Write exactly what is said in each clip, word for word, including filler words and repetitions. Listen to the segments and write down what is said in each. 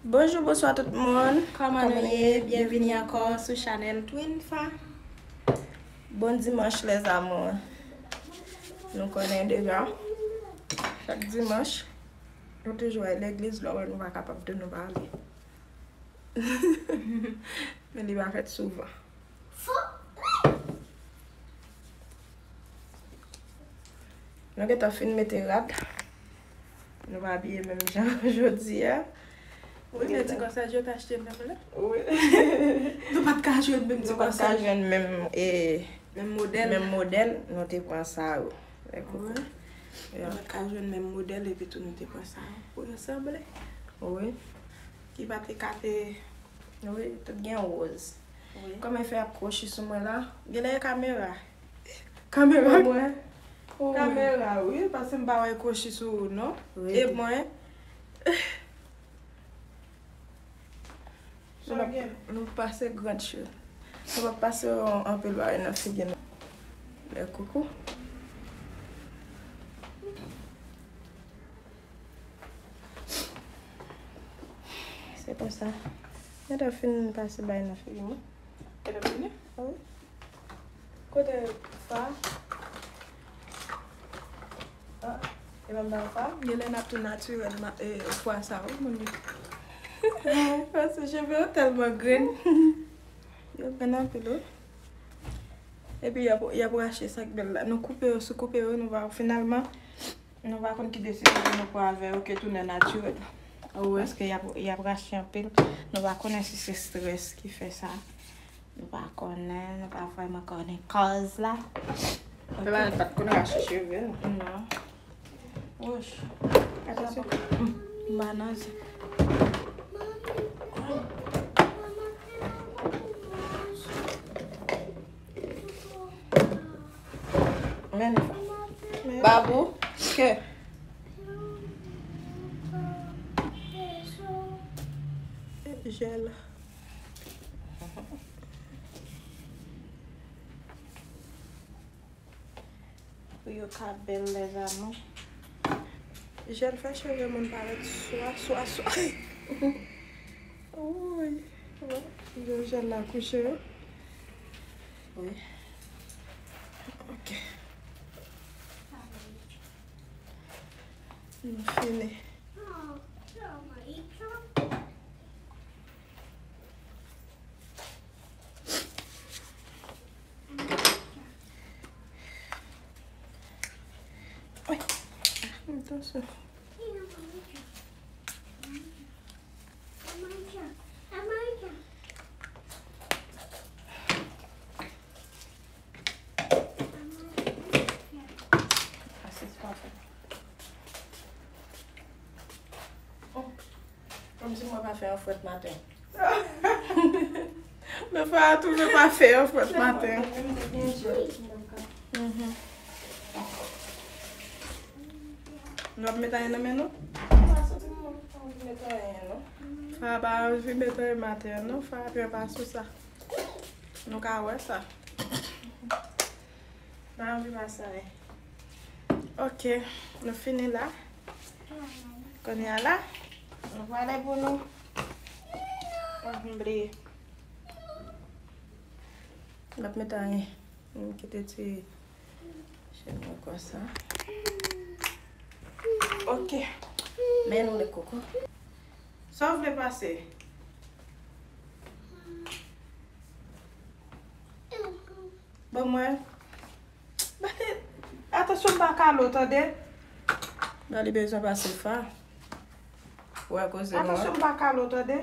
Bonjou, bonswa tout moun. Kòman nou ye? Byenvini ankò sou chanèl Twin Fa. Bon dimanch, les amours. Nou konnen deja, chak dimanch, nou toujou al legliz, lè w wè nou pa kapab tou, nou pa ale. Men li pa fèt souvan. Nou gentan fin mete rad. Nou pa abiye menm jan jodi a. Wi, men ti kòsèt yo t achte menm la. Wi. Nou pa t ka jwenn menm ti kòsèt. Nou pa t ka jwenn menm, e, menm modèl. Menm modèl, nou te pran sa yo. Lè koukou. Wi. Nou pa t ka jwenn menm modèl, epi tou nou te pran sa yo. Pou yo sanble. Wi. Ki pa te ka te Wi, tout gen woz. Wi. Kòman fè ap kwochi sou mwen la? Genlè e kamera. Kamera mwen. Oh, wi. Kamera, wi, paske m pa wè kwochi sou ou, non. Wi, e mwen. Nou p ap, nou pase grand show. Nou p ap pase yon anpil bagay nan figi nou. Lè koukou. Se konsa. Gentan fin pase bay nan figi mwen. Gentan fini? Wi. Kote fa? Ah, e pa m ba w fa? Genlè n ap tou natirèl, e, fwa sa, wi, moun yo. Paske cheve yo tèlman grenn. Yo grenn anpil, wi. Epi y ap, y ap rache sa k bèl la. Nou koupe yo, sou koupe yo, nou va, finalman, nou pa konn ki desizyon pou nou pran avè yo ke tounen natirèl. Wi. Paske y ap, y ap rache anpil. Nou pa konnen si se strès ki fè sa. Nou pa konnen, nou pa vrèman konnen kòz la. Fè pa, pa t konn rache cheve, non. Non. Wouch. Atansyon. M pa nan zen. Men li fè. Babou, ke. Jèl. Pou yo ka bèl, les amours. Jèl fè cheve moun parèt swa, swa, swa. Wouy. Wè, jan jèl la kouche yo. Wi. Ok. Nou fini. Ay. Atansyon. Asis pa fè. Oh. Kòmsi mwen pa fè yon fwèt maten. Men fwa a tou, mwen pa fè yon fwèt maten. Mhm. Nou ap met anyen nan men nou? Mwen pa santi mwen anvi met anyen, non. Fa pa anvi met anyen maten an, non. Fa ap yon pa sou sa. Nou ka wè sa. Pa anvi pase anyen. Ok, nou fini la. Kounye a la, nou prale pou nou. Mwen bliye. M ap met anyen. M kite ti chèn mwen konsa. Ok. Men nou lè koko. Sa w vle pase? Ban mwen. Atansyon, m pa kale w, tande. Nan li bezwen pase fa. Wè koze mwen. Atansyon, m pa kale w, tande.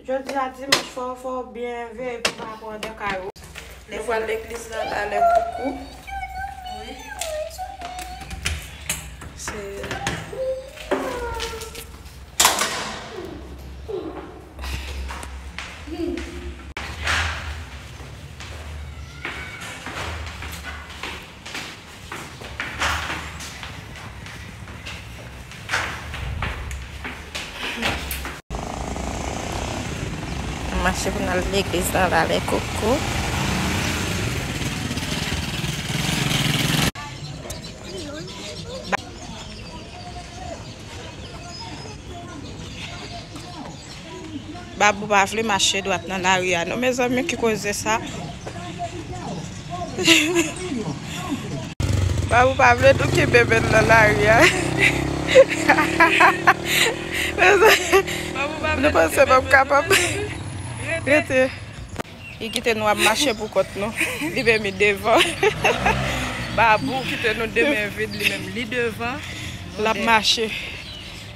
Jodi a dimanch, fò, fò w byen veye pou w pa pran de kay ou. Lè vwal legliz lan la, lè koukou. Wi. Se Mache pou n al legliz la, vale koko. Babou pa vle mache dwat nan lari a non, mezanmi, ki koze sa? Babou pa vle nou kenbe men nan lari a. Mezanmi, nou panse m ap kapab rete? Li kite nou ap mache pou kont nou. Li menm li devan. Babou kite nou de men vid, li menm li devan. L ap mache.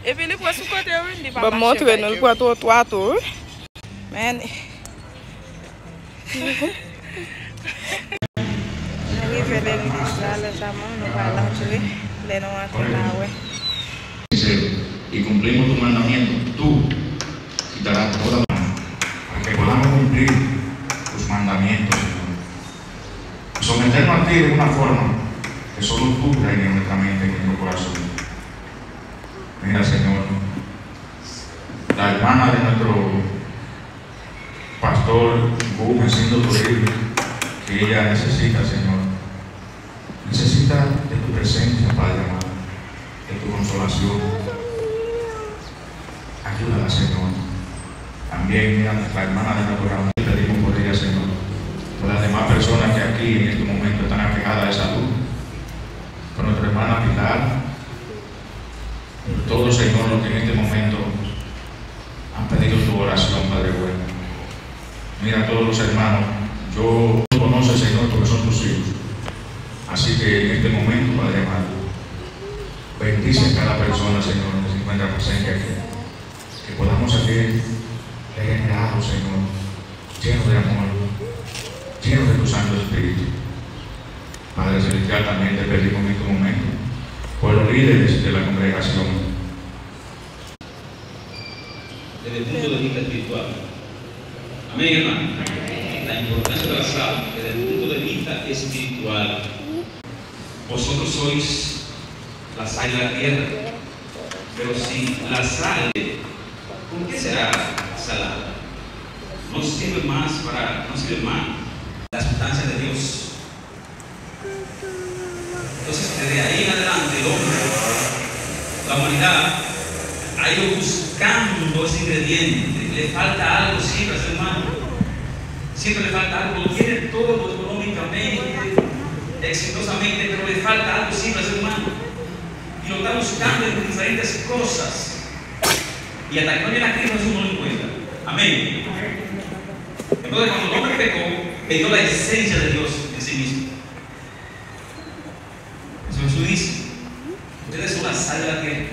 Epi li pran sou kote, wi, li pa mache. Ban m montre nou, li pran twotwa tou, wi. Men. Nou rive legliz la, lèzanmi, nou pral antre. Lè nou antre, n a wè. Y cumplimos tus mandamientos, tú quitarás toda maldad, para que podamos cumplir tus mandamientos, Señor. Y someternos a ti de una forma que solo tú reines en nuestra mente y en nuestro corazón. Mira, Señor, la hermana de nuestro pastor Gómez siendo terrible, que ella necesita, Señor. Necesita de tu presencia, Padre amado, de tu consolación. Ayúdala, Señor. También, mira, la hermana de nuestro Ramón, pedimos por ella, Señor. Por las demás personas que aquí en este momento están aquejadas de salud. Por nuestra hermana Pilar, por todos, Señor, los que en este momento han pedido tu oración, Padre bueno. Mira a todos los hermanos. Yo, tú conoces, Señor, porque son tus hijos. Así que en este momento, Padre amado, bendice a cada persona, Señor, que se encuentra presente aquí. Que podamos salir regenerados, Señor, llenos de amor, llenos de tu Santo Espíritu. Padre Celestial, también te pedimos en este momento por los líderes de la congregación. Desde el punto de vista espiritual. Amén, hermano. La importancia de la sal desde el punto de vista espiritual. Vosotros sois la sal de la tierra, pero si la sal, ¿con qué será salada? No sirve más para, no sirve más. La sustancia de Dios. Entonces, desde ahí en adelante, el hombre, la humanidad, ha ido buscando ese ingrediente. Le falta algo siempre al ser humano. Siempre le falta algo. Lo tiene todo económicamente, exitosamente, pero le falta algo siempre al ser humano. Y lo está buscando en diferentes cosas. Y hasta que no viene a Cristo Jesús no lo encuentra. Amén. Entonces, cuando el hombre pecó, perdió la esencia de Dios en sí mismo. Eso Jesús dice, ustedes son la sal de la tierra.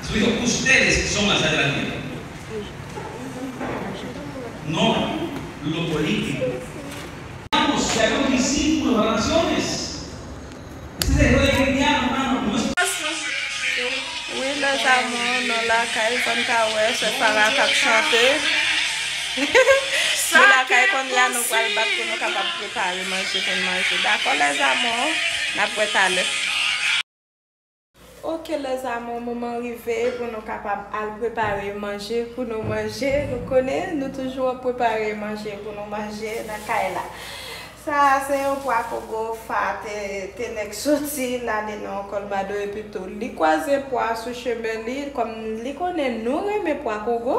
Jesús dijo, ustedes son la sal de la tierra. No lo político. Seamos discípulos de las naciones. Ese es el error de cristiano, hermano. No es Wi, lèzanmi, nou lakay, kòm ka wè, sè Farah k ap chante. Nou lakay kounye a, nou pral bat pou nou kapab prepare manje pou n manje. Dakò, lèzanmi, n ap wè talè. Ok, lèzanmi, moman rive pou nou kapab al prepare manje pou nou manje. Nou konnen, nou toujou ap prepare manje pou nou manje nan kay la. Sa a se yon pwa kogo Fa te, te nèk soti lale nan Kolmado epi tou li kwaze pwa sou chemen li, kòm li konnen nou renmen pwa kogo,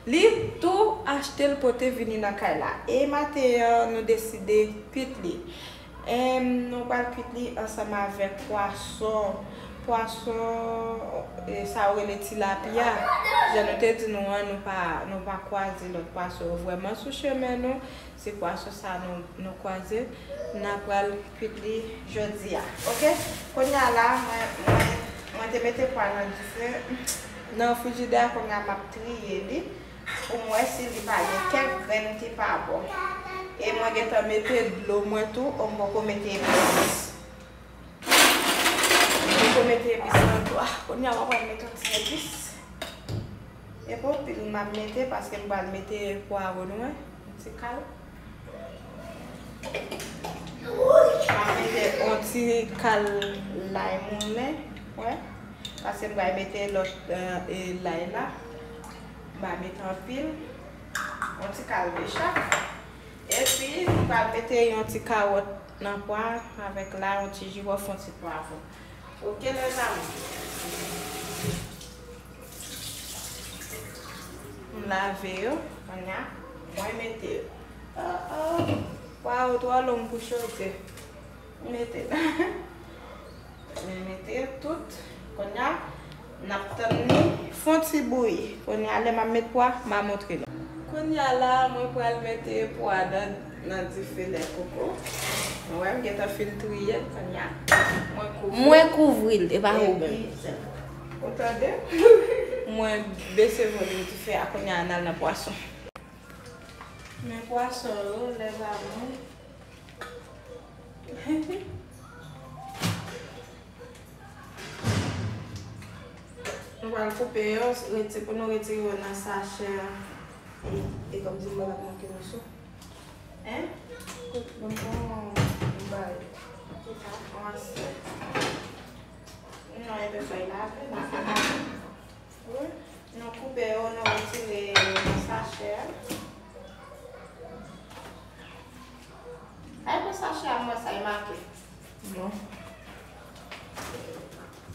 li tou achte l pote vini nan kay la. E maten an, nou deside kwit li. Em, nou pral kwit li ansanm avèk pwason. Pwason, e, sa yo rele tilapya. Jan nou te di nou an, nou pa, nou pa kwaze lòt pwason yo vrèman sou chemen nou. Se pwason sa nou, nou kwaze. N a pral kwit li jodi a. Ok? Kounye a la, mwen, mwen, mwen te mete pwa nan dife, nan frijidè a, kounye a m ap triye li pou m wè si li pa gen kèk grenn ki pa bon. E mwen gentan mete dlo mwen tou, m poko mete epis. M poko mete epis nan dlo a. Kounye a, mwen pral mete yon ti epis. E pa anpil m ap mete, paske m pral mete pwaron, wi. Yon ti kal. M ap mete yon ti kal lay moulen, wi. Paske m pral mete lòt, e, e, lay la. M pa mete anpil. Yon ti kal de chak. Epi, m pral mete yon ti kawòt nan pwa avèk la, yon ti jiwòf, yon ti pwavwon. Ok, lèzanmi. Lave yo, kounye a, mwen mete yo. Oh, oh. Pwa yo twò long pou chodyè. Mete nan. Mwen mete yo tout. Kounye a, n ap tann li fè yon ti bouyi. Kounye a, lè m ap met pwa, m a montre nou. Kounye a la, mwen pral mete pwa nan, nan dife lè koko. Ou wè, m gentan fin triye l, kounye a. Mwen kouvri. Mwen kouvri l, e pa ou menm. Ou tande? Mwen bese volim dife a, kounye a, n al nan pwason. Men pwason yo, lèzami. Nou pral koupe yo, reti-, pou nou retire yo nan sachè a. E, e kòmsi m pa t ap manke moso. Hein? Kout, ban m pran yon bagay. Kisa? Yon asyèt. Non, e bezwen lave, non, se pa. Wi. Nou koupe yo, nou retire yo nan sachè a. Ay, pou sachè a, m wè sa e make. Bon.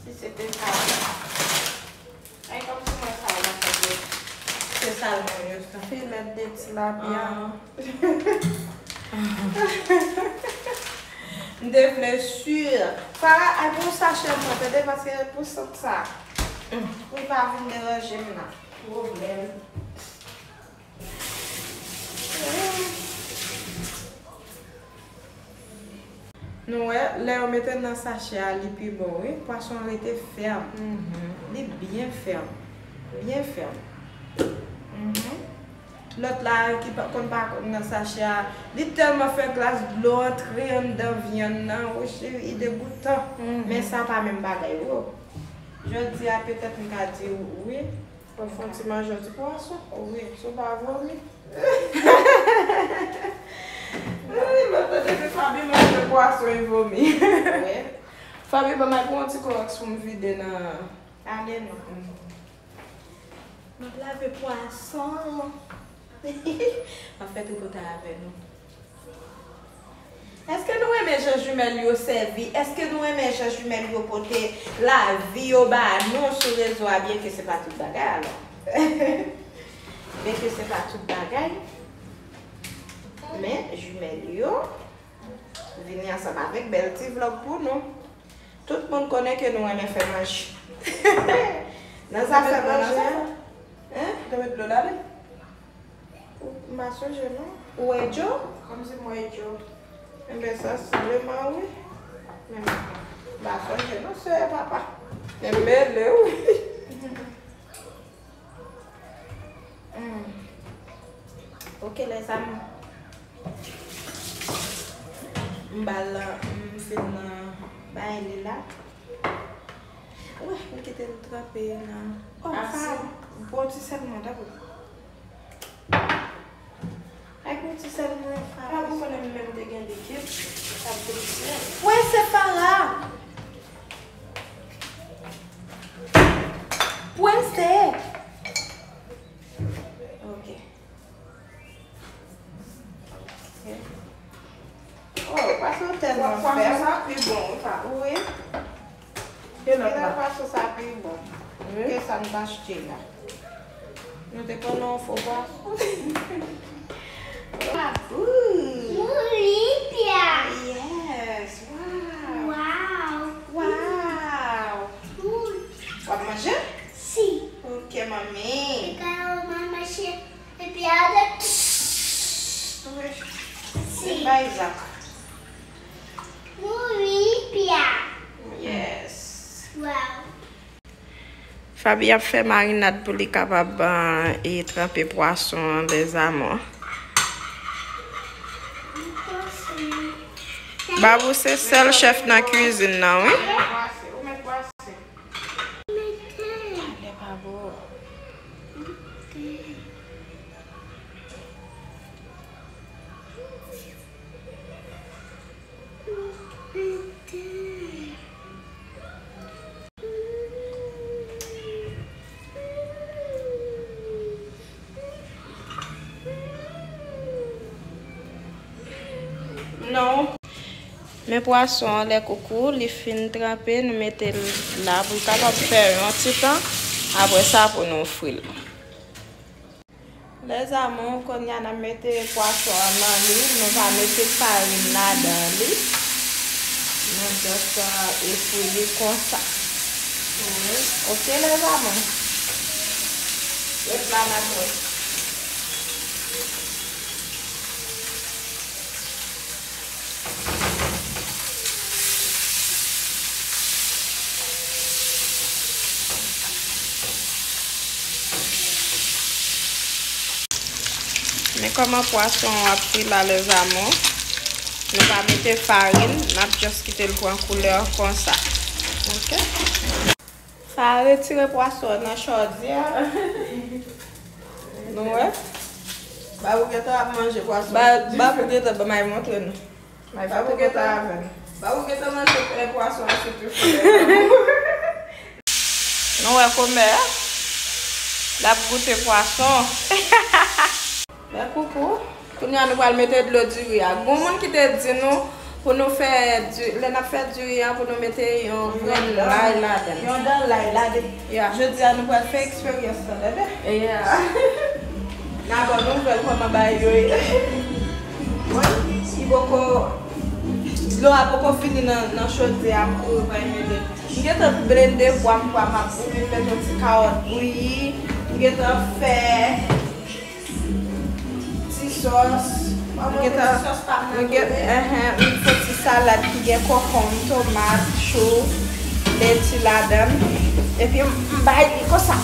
Si se te sa. Ay, kòmsi m wè sa e make. Se salmon yo, sa. Filèt de tilapya. Ah. M te vle si. Fara, al pran sachè mwen, tande, paske pou sant sa. Pou l pa vin deranje m nan. Pwoblèm. Nou wè, lè yo mete l nan sachè a, li pi bon, wi. Pwason an rete fèm. Li byen fèm. Byen fèm. Lòt la ki pa, konn pa konn nan sachè a, li tèlman fè glas dlo antre anndan vyann nan, o cheri, i degoutan. Men sa pa menm bagay, o. Jodi a, petèt m ka di w, wi. Mwen fè yon ti manje, yon ti pwason. Wi, si w pa vomi. Wi, lòt la depi Faby manje pwason, li vomi. Wi. Faby, ban m al pran yon ti klowòks pou m vide nan. Ale non. M ap lave pwason. M ap fè tripotay avè nou. Èske nou renmen jan jimèl yo sèvi? Èske nou renmen jan jimèl yo pote lavi yo ba nou sou rezo a? Byenke se pa tout bagay, alò. Byenke se pa tout bagay. Men, jimèl yo vini ansanm avèk bèl ti vlòg pou nou. Tout moun konnen ke nou renmen fè manje. Nan zafè manje a. Hein? Ou te met dlo ladan? Ou, m pa sonje non. Ou wè Joe? Kòmsi m wè Joe. Enben, sansibleman, wi. Men m pa sonje non, se papa. Men m mele, wi. Hmm. Ok, lèzanmi. M ba l, m fin, euh, bay li la. Wi, m kite l tranpe nan. Oh, ah, sa, bon ti sèl mwen, dakò. Ay, bon ti sèl mwen, Farah. Ah, ou konnen m menm te gen likid, sa ap vin sèl. Pwese, Farah! Pwese! Ok. Ok. Oh, pwason tèlman fèm. Pwason sa pi bon, wi, pa. Wi. Ke lòt la? Pwason sa pi bon. Wi. Ke sa n t achte la. Nou te pran yon fo pwason. Bravo! Mouri pya. Yes, wow. Wow. Wow. Wi. W ap manje? Si. Ok, manmi. E ka yo manje. Epi ale. Wi. Si. Bay Zak. Mouri pya. Yes. Wow. Faby ap fè marinad pou li kapab, euh, e tranpe pwason an, lèzanmi. Babou se sèl chèf nan kwizin nan, wi. Ou met pwason. Talè pa bon. Non. Men pwason an, lè koukou, li fin tranpe, nou mete l la pou l kapab fè yon ti tan. Apre sa, pou nou fri l. Les amours, kounye a n ap mete pwason an nan lwil, nou pa mete farin ladan li. Nou just, uh, e fri li konsa. Wi. Ok, les amours. Ret la, n ap wè. Men kòman pwason an ap fri la, les amours. Nou pa mete farin, n ap just kite l pran koulè konsa. Ok? Sa retire pwason nan chòdyè. Nou wè? Babou gentan ap manje pwason. Ba-, Babou gentan ban m al montre nou. Babou gentan avè n. Babou gentan manje, eh, pwason an sou tou fè. Nou wè kòmè l ap goute pwason. Men koukou, kounye a nou pral mete dlo diri a. Gon moun ki te di nou pou nou fè di, lè n ap fè diri a, pou nou mete yon grenn lay ladan. Yon dan lay ladan. Yeah. Jodi a nou pral fè eksperyans sa, tande? Yeah. N a ba w nouvèl kòman bagay yo ye. Wi, li poko, dlo a poko fini nan, nan chodyè a, m kouri pral mete. M gentan blende pwa m, pwa m ap bouyi, m mete yon ti kawòt bouyi. M gentan fè ti sòs. Mwen gentan, mwen gen, enhen, m fè ti salad ki gen konkonm, tomat, chou, leti ladan l. Epi m, m bay li konsa.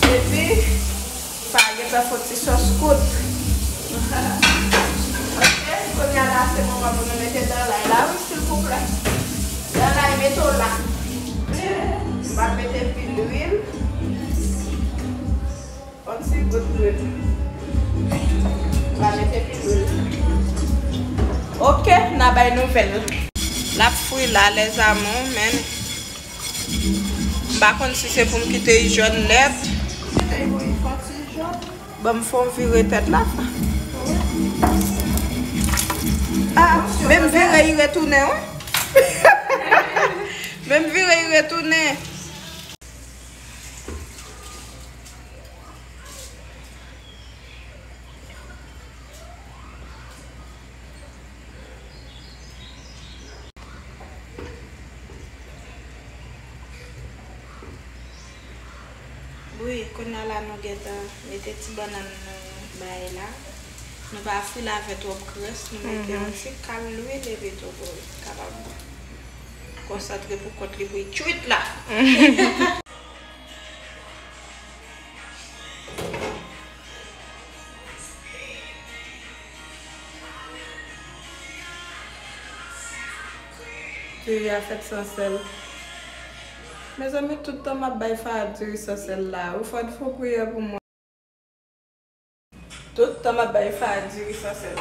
Epi, sa gentan fè ti sòs kout. Ok, kounye a la, se moman pou nou mete dan lay la, wi, silvouplè. Dan lay, mete w la. M ap mete pil lwil. Yon ti gout lwil. M ap mete pil lwil. Ok, n a bay nouvèl. L ap fri la, les amours, men m pa konn si se pou m kite l jòn nèt. Kite l pou l fè ti jòn. Ban m fè yon vire tèt la. Ah, men m vire, li retounen, wi. Men m vire, li retounen. Wi, kounye a la nou gentan mete ti bannann nan bay la. Nou pa fri l avè twòp grès, nou mete yon ti kal lwil epi tou pou l kapab konsantre pou kont li pou l cuit la. Diri a fèt san sèl. Mezanmi, tout tan m ap bay Fahad diri san sèl la. Ou fò, fò priyè pou mwen. Tout tan m ap bay Fahad diri san sèl.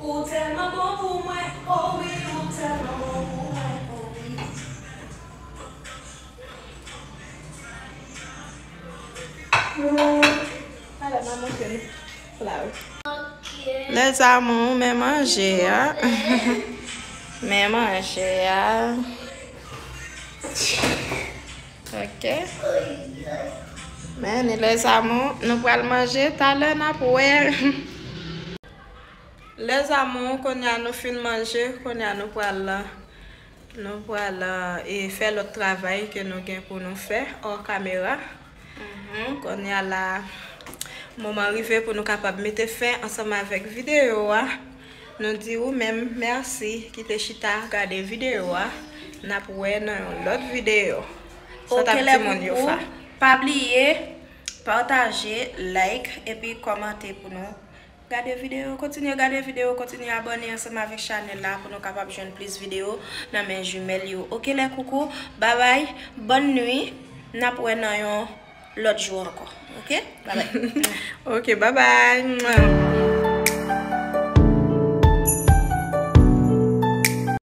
Ou tèlman bon pou mwen, oh wi, ou tèlman bon pou mwen, oh wi. Ala, m a montre nou. La wi. Les amours, men manje a. Men manje a. Ok. Men, les amours, nou pral manje, talè n ap wè. Les amours, kounye a nou fin manje, kounye a nou pral, nou pral, e, fè lòt travay ke nou gen pou nou fè, hors caméra. Mhm. Kounye a la, moman rive pou nou kapab mete fen ansanm avèk videyo a. Nou di ou menm mèsi ki te chita gade videyo a. N ap wè nan yon lòt videyo. Sa t ap di moun yo fa. Pa bliye pataje, like, epi kòmante pou nou gade videyo, kontinye gade videyo, kontinye abòne ansanm avèk chanèl la pou nou kapab jwenn plis videyo nan men jimèl yo. Ok, les coucous, babay, bòn nwi, n ap wè nan yon lòt jou ankò. Ok? Babay. Ok, babay.